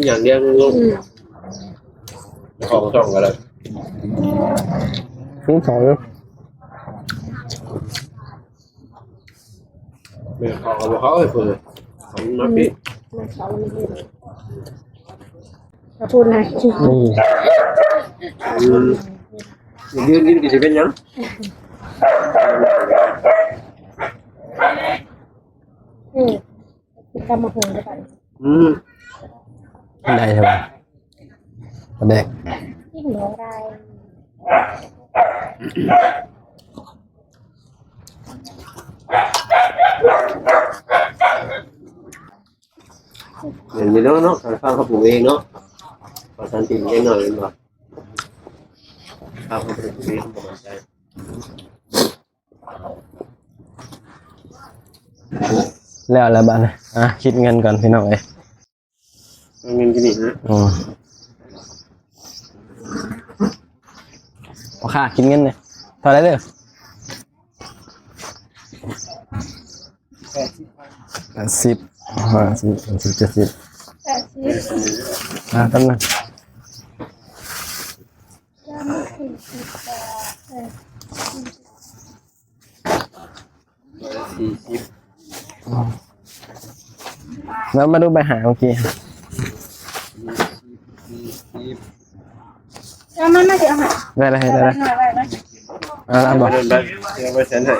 ນຢ່າງດຽວ ອືມ ຂອງຊ່ອງກໍໄດ້ ຂອງຊ່ອງເນາະ. ແມ່ເຂົາກໍບໍ່ເຂົ້າໃຫ້ເພິ່ນ ເຂົາມາປິດ ມາເຂົ້ານີ້ ກະພຸ້ນນະ ອືມ ຢືນ ຢືນກໍຊິເປັນຫຍັງ? ອືມ ກິນຕຳບັກຫຸ່ງເດີບັດນີ້ ອືມ ໄດ້ໃຊ່ບໍ່? ປາແດກ ກິນບໍ່ໄດ້ ເຫັນຢູ່ເນາະ ເນາະ ເຂົາເຂົ້າປູກເອງເນາະ ປະສານຕີນເລັກນ້ອຍແມ່ນບໍ່? ເຂົ້າເຂົາປູກເອງ ເຂົາບໍ່ໝັ້ນໃຈ. ແລ້ວລະບາດນີ້ ອ່ະ ຄິດເງິນກ່ອນພີ່ນ້ອງເອີຍ ເອົາເງິນກິນອີກນະ ອືມ ພໍ່ຄ້າ ຄິດເງິນແດ່ ເທົ່າໃດເດີ? ແປດສິບ ຫ້າສິບ ຫົກສິບ ເຈັດສິບ ແປດສິບ ອ່າ ແປັບໜຶ່ງ ສີ່ສິບ ແລ້ວມາດູໃບຫາເມື່ອກີ້ ສີ່ສິບ ເອົາມາ ມາຊິເອົາໃຫ້ ໄດ້ລະ ໄດ້ລະ ໄດ້ລະ ເອົາລະ ບໍ່ ໄປເດີນໄປ ເອົາໄປເຊັນໃຫ້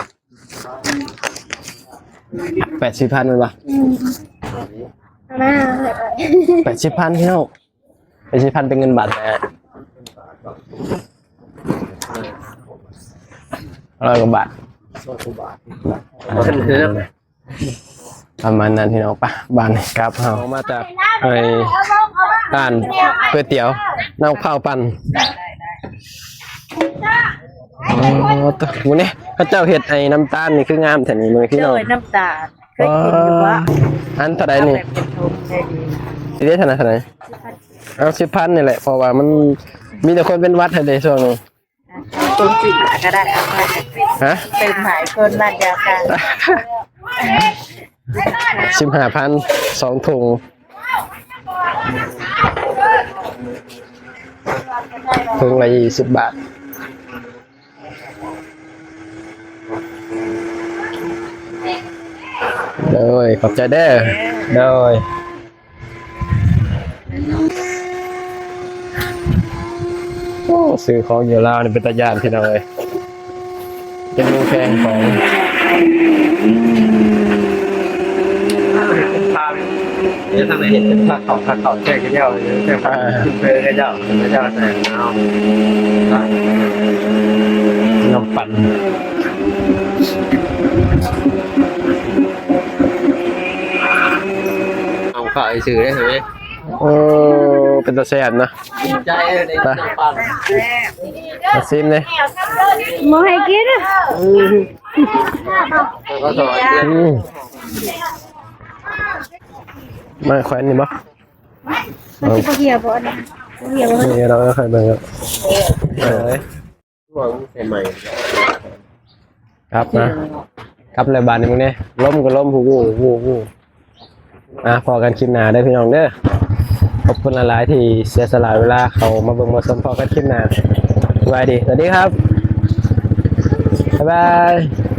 ແປດສິບພັນແມ່ນບໍ່? ອືມ ເອົາມາ ແປດສິບພັນ ພີ່ນ້ອງ ແປດສິບພັນເປັນເງິນບາດແທ້ ຮ້ອຍກວ່າບາດ ປະມານນັ້ນພີ່ນ້ອງ ໄປ ບາດນີ້ກັບເຮົາ ເຮົາມາຈາກໄອ້ຮ້ານກ໋ວຍຕຽວ ນ້ຳເຂົ້າປັ່ນ ອໍ ໂອ້ ມື້ນີ້ເຂົາເຈົ້າເຮັດໄອ້ນ້ຳຕານນີ້ຄືງາມແທ້ນີ້ ມື້ນີ້ພີ່ນ້ອງ ໂດຍ ນ້ຳຕານ ເຄີຍກິນຢູ່ບໍ່? ອັນເທົ່າໃດນີ້? ເອົາແບບເປັນຖົງໄດ້ດີ ຊິໄດ້ເທົ່າໃດ ເທົ່າໃດ? ສິບພັນ ເອົາສິບພັນນີ້ແຫຼະ ເພາະວ່າມັນມີແຕ່ຄົນເປັນຫວັດຫັ້ນເດ້ຊ່ວງນີ້ ຖົງສິບຫ້າກໍໄດ້ ເອົາມາ ຮະ? ຕື່ມໃຫ້ຄົນບ້ານດຽວກັນ ສິບຫ້າພັນ ສອງຖົງ ຖົງລະຊາວບາດ ໂດຍ ຂອບໃຈເດີ ໂດຍ. ໂອ້ ຊື້ຂອງຢູ່ລາວນີ້ເປັນຕາຢ້ານພີ່ນ້ອງເອີຍ ເປັນໝູ່ແຂ່ງຂອງ ເຮັດເປັນພາບ ເຮັດທາງໃດ ເຮັດເປັນພາບເຂົ້າ ພາບເຂົ້າແຈກຂະເຈົ້າ ແຈກພາບ ເອີ ຂຶ້ນເຊີຂະເຈົ້າ ຂະເຈົ້າແຈກເອົາ ນ້ຳປັ່ນ ເອົາເຂົ້າຊື່ເດ້ ເຫັນໄໝ? ໂອ້ ເປັນຕາແຊບນະ ໄປ ມາຊີມເດ້ ບໍ່ໃຫ້ກິນ ອືມ ອືມ ມາແຂວນນີ້ບໍ່? ມັນຊິບໍ່ຫ່ຽວບໍ່ອັນນີ້? ບໍ່ຫ່ຽວບໍ່? ນີ້ເຮົາຄ່ອຍເບິ່ງ ເອີ ຊ່ວງໃໝ່ໆ ກັບນະ ກັບແລ້ວບາດນີ້ມຶງເດ້ ລົມກໍລົມ ວູ ວູ ວູ ອ່າ ພໍ້ກັນຄລິບໜ້າເດີພີ່ນ້ອງເດີ ຂອບຄຸນຫຼາຍໆທີ່ເສຍສະຫຼະເວລາເຂົ້າມາເບິ່ງມາຊົມ ພໍ້ກັນຄລິບໜ້າ ສະບາຍດີ ສະຫວັດດີຄັບ ບາຍບາຍ.